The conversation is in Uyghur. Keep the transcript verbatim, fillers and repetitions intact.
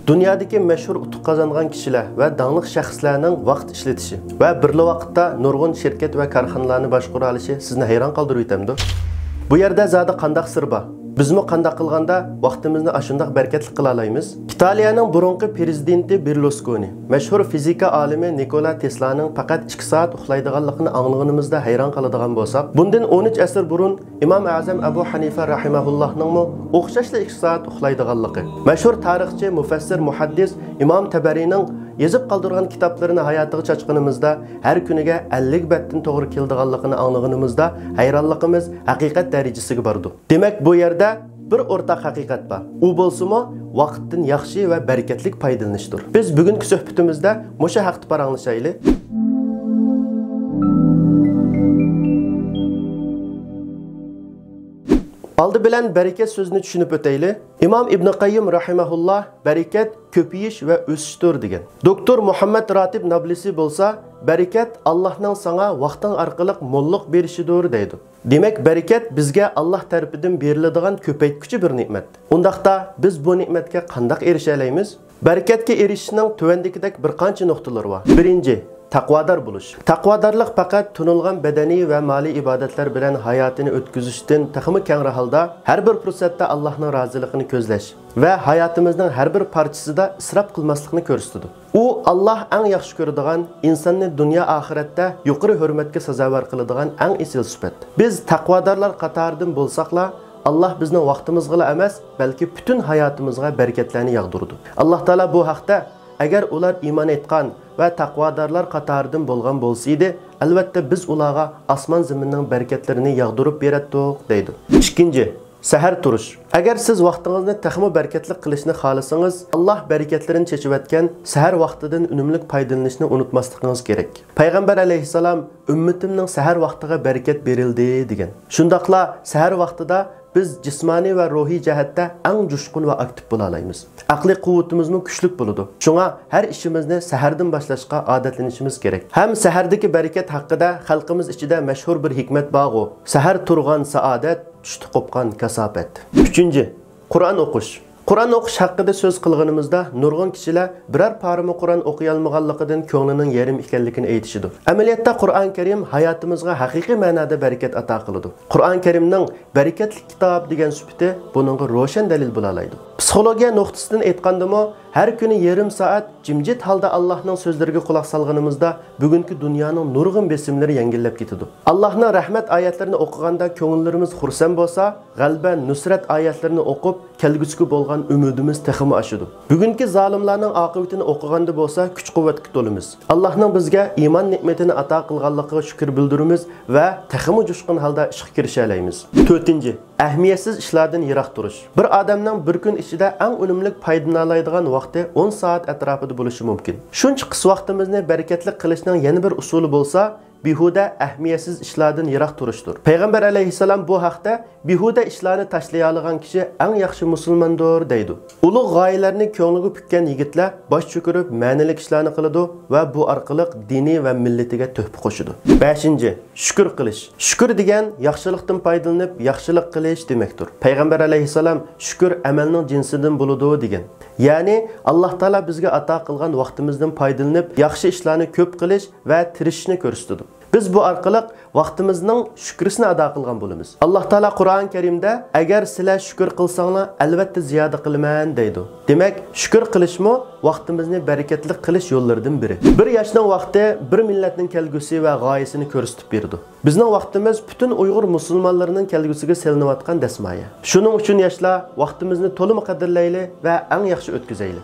دۇنيادىكى مەشھۇر ئۇتۇق قازانغان كىشىلەر ۋە داڭلىق شەخسلەرنىڭ ۋاقىت ئىشلىتىشى ۋە بىرلا ۋاقىتتا نۇرغۇن شىركەت ۋە كارخانىلارنى باشقۇرالىشى سىزنى ھەيران قالدۇرۇۋېتەمدۇ؟ بۇ يەردە زادى قانداق سىر بار؟ بىزمۇ قانداق قىلغاندا ۋاقتىمىزنى ئاشۇنداق بەرىكەتلىك قىلالايمىز؟ ئىتالىيەنىڭ بۇرۇنقى پىرېزىدېنتى بېرلۇسكونى مەشھۇر فىزىكا ئالىمى نىكولا تېسلانىڭ پەقەت ئىككى سائەت ئۇخلايدىغانلىقىنى ئاڭلىغىنىمىزدا ھەيران قالىدىغان بولساق، بۇندىن ئون ئۈچ ئەسىر بۇرۇن ئىمام ئەزەم ئەبۇ ھەنىفە رەھىمەھۇللاھنىڭمۇ ئوخشاشلا ئىككى سائەت ئۇخلايدىغانلىقى، مەشھۇر تارىخچى مۇفەسسىر مۇھەددىس ئىمام تەبەرىنىڭ يېزىپ قالدۇرغان كىتابلىرىنى ھاياتىغا چاچقىنىمىزدا، ھەر كۈنىگە ئەللىك بەتتىن توغرا كېلىدىغانلىقىنى ئاڭلىغىنىمىزدا، ھەيرانلىقىمىز ھەقىقەت دەرىجىسىگە بارىدۇ. دېمەك، بۇ يەردە بىر ئورتاق ھەقىقەت بار. ئۇ بولسىمۇ، ۋاقىتتىن ياخشى ۋە بەرىكەتلىك پايدىلىنىشتۇر. بىز بۈگۈنكى سۆھبىتىمىزدە مۇشۇ ھەقتە پاراڭلىشايلى. ئالدى بىلەن بەرىكەت سۆزىنى چۈشىنىپ ئۆتەيلى. ئىمام ئىبنى قەييىم رەھىمەھۇللا بەرىكەت كۆپىيىش ۋە ئۆسۈشتۇر دېگەن. دوكتور مۇھەممەد راتىب نابلىسى بولسا، بەرىكەت ئاللاھنىڭ ساڭا ۋاقتىڭ ئارقىلىق موللۇق بېرىشىدۇر دەيدۇ. دېمەك، بەرىكەت بىزگە ئاللاھ تەرىپىدىن بېرىلىدىغان كۆپەيتكۈچى بىر نېمەت. ئۇنداقتا بىز بۇ نېمەتكە قانداق ئېرىشەلەيمىز؟ بەرىكەتكە ئېرىشىشنىڭ تۆۋەندىكىدەك بىر قانچە نۇقتىلىرى بار. بىرىنچى، تەقۋادار بولۇش. تەقۋادارلىق پەقەت تونۇلغان بەدەنىي ۋە مالىي ئىبادەتلەر بىلەن ھاياتىنى ئۆتكۈزۈشتىن تېخىمۇ كەڭرى ھالدا، ھەر بىر پۇرسەتتە ئاللاھنىڭ رازىلىقىنى كۆزلەش ۋە ھاياتىمىزنىڭ ھەر بىر پارچىسىدا ئىسراپ قىلماسلىقنى كۆرسىتىدۇ. ئۇ ئاللاھ ئەڭ ياخشى كۆرىدىغان، ئىنساننى دۇنيا ئاخىرەتتە يۇقىرى ھۆرمەتكە سازاۋەر قىلىدىغان ئەڭ ئېسىل سۈپەت. بىز تەقۋادارلار قاتارىدىن بولساقلا، ئاللاھ بىزنىڭ ۋاقتىمىزغىلا ئەمەس، بەلكى پۈتۈن ھاياتىمىزغا بەرىكەتلەرنى ياغدۇرىدۇ. ئاللاھ تائالا بۇ ھەقتە، ئەگەر ئۇلار ئىمان ئېيتقان ۋە تەقۋادارلار قاتارىدىن بولغان بولسىدى، ئەلۋەتتە بىز ئۇلارغا ئاسمان زېمىننىڭ بەرىكەتلىرىنى ياغدۇرۇپ بېرەتتۇق، دەيدۇ. ئىككىنچى، سەھەر تۇرۇش. ئەگەر سىز ۋاقتىڭىزنى تېخىمۇ بەرىكەتلىك قىلىشنى خالىسىڭىز، ئاللاھ بەرىكەتلىرىنى چېچىۋەتكەن سەھەر ۋاقتىدىن ئۈنۈملۈك پايدىلىنىشنى ئۇنتۇماسلىقىڭىز كېرەك. پەيغەمبەر ئەلەيھىسسالام، «ئۈممىتىمنىڭ سەھەر ۋاقتىغا بەرىكەت بېرىلدى» دېگەن. شۇنداقلا سەھەر ۋاقتىدا بىز جىسمانىي ۋە روھىي جەھەتتە ئەڭ جۇشقۇن ۋە ئاكتىپ بولالايمىز. ئەقلىي قۇۋۋىتىمىزمۇ كۈچلۈك بولىدۇ. شۇڭا ھەر ئىشىمىزنى سەھەردىن باشلاشقا ئادەتلىنىشىمىز كېرەك. ھەم سەھەردىكى بەرىكەت ھەققىدە خەلقىمىز ئىچىدە مەشھۇر بىر ھېكمەت بارغۇ، «سەھەر تۇرغان سائادەت، چۈشتە قوپقان كاساپەت». ئۈچىنچى، قۇرئان ئوقۇش. قۇرئان ئوقۇش ھەققىدە سۆز قىلغىنىمىزدا، نۇرغۇن كىشىلەر بىرەر پارىمۇ قۇرئان ئوقۇيالمىغانلىقىدىن كۆڭلىنىڭ يېرىم ئىكەنلىكىنى ئېيتىشىدۇ. ئەمەلىيەتتە قۇرئان كەرىم ھاياتىمىزغا ھەقىقىي مەنادا بەرىكەت ئاتا قىلىدۇ. قۇرئان كەرىمنىڭ بەرىكەتلىك كىتاب دېگەن سۈپىتى بۇنىڭغا روشەن دەلىل بولالايدۇ. پسىخولوگىيە نۇقتىسىدىن ئېيتقاندىمۇ، ھەر كۈنى يېرىم سائەت جىمجىت ھالدا ئاللاھنىڭ سۆزلىرىگە قۇلاق سالغىنىمىزدا، بۈگۈنكى دۇنيانىڭ نۇرغۇن بېسىملىرى يەڭگىللەپ كېتىدۇ. ئاللاھنىڭ رەھمەت ئايەتلىرىنى ئوقۇغاندا كۆڭۈللىرىمىز خۇرسەن بولسا، غەلىبە، نۇسرەت ئايەتلىرىنى ئوقۇپ، كەلگۈسىگە بولغان ئۈمىدىمىز تېخىمۇ ئاشىدۇ. بۈگۈنكى زالىملارنىڭ ئاقىۋىتىنى ئوقۇغاندا بولسا، كۈچ-قۇۋۋەتكە تولىمىز. ئاللاھنىڭ بىزگە ئىمان نېمىتىنى ئاتا قىلغانلىقىغا شۈكۈر بىلدۈرىمىز ۋە تېخىمۇ جۇشقۇن ھالدا ئىشقا كىرىشەلەيمىز. تۆتىنچى، ئەھمىيەتسىز ئىشلاردىن يىراق تۇرۇش. بىر ئادەمنىڭ بىر كۈن ئىچىدە ئەڭ ئۈنۈملۈك پايدىلىنالايدىغان ۋاقتى ئون سائەت ئەتراپىدا بولۇشى مۇمكىن. شۇنچە قىس ۋاقتىمىزنى بەرىكەتلىك قىلىشنىڭ يەنە بىر ئۇسۇلى بولسا، بىھۇدە، ئەھمىيەتسىز ئىشلاردىن يىراق تۇرۇشتۇر. پەيغەمبەر ئەلەيھىسسالام بۇ ھەقتە، «بىھۇدە ئىشلارنى تاشلىيالىغان كىشى ئەڭ ياخشى مۇسۇلماندۇر» دەيدۇ. ئۇلۇغ غايىلەرنى كۆڭلىگە پۈككەن يىگىتلەر باش چۆكۈرۈپ مەنىلىك ئىشلارنى قىلىدۇ ۋە بۇ ئارقىلىق دىنى ۋە مىللىتىگە تۆھپە قوشىدۇ. بەشىنچى، شۈكۈر قىلىش. شۈكۈر دېگەن ياخشىلىقتىن پايدىلىنىپ ياخشىلىق قىلىش دېمەكتۇر. پەيغەمبەر ئەلەيھىسسالام، «شۈكۈر ئەمەلنىڭ جىنسىدىن بولىدۇ» دېگەن. يەنى، ئاللاھ تائالا بىزگە ئاتا قىلغان ۋاقتىمىزدىن پايدىلىنىپ، ياخشى ئىشلارنى كۆپ قىلىش ۋە تىرىشىشنى كۆرسىتىدۇ. بىز بۇ ئارقىلىق ۋاقتىمىزنىڭ شۈكرىسىنى ئادا قىلغان بولىمىز. ئاللاھ تائالا قۇرئان كەرىمدە، «ئەگەر سىلەر شۈكۈر قىلساڭلار، ئەلۋەتتە زىيادە قىلىمەن» دەيدۇ. دېمەك، شۈكۈر قىلىشمۇ ۋاقتىمىزنى بەرىكەتلىك قىلىش يوللىرىدىن بىرى. بىر ياشنىڭ ۋاقتى بىر مىللەتنىڭ كەلگۈسى ۋە غايىسىنى كۆرسىتىپ بېرىدۇ. بىزنىڭ ۋاقتىمىز پۈتۈن ئۇيغۇر مۇسۇلمانلىرىنىڭ كەلگۈسىگە سېلىنىۋاتقان دەسمايە. شۇنىڭ ئۈچۈن ياشلار، ۋاقتىمىزنى تولىمۇ قەدىرلەيلى ۋە ئەڭ ياخشى ئۆتكۈزەيلى.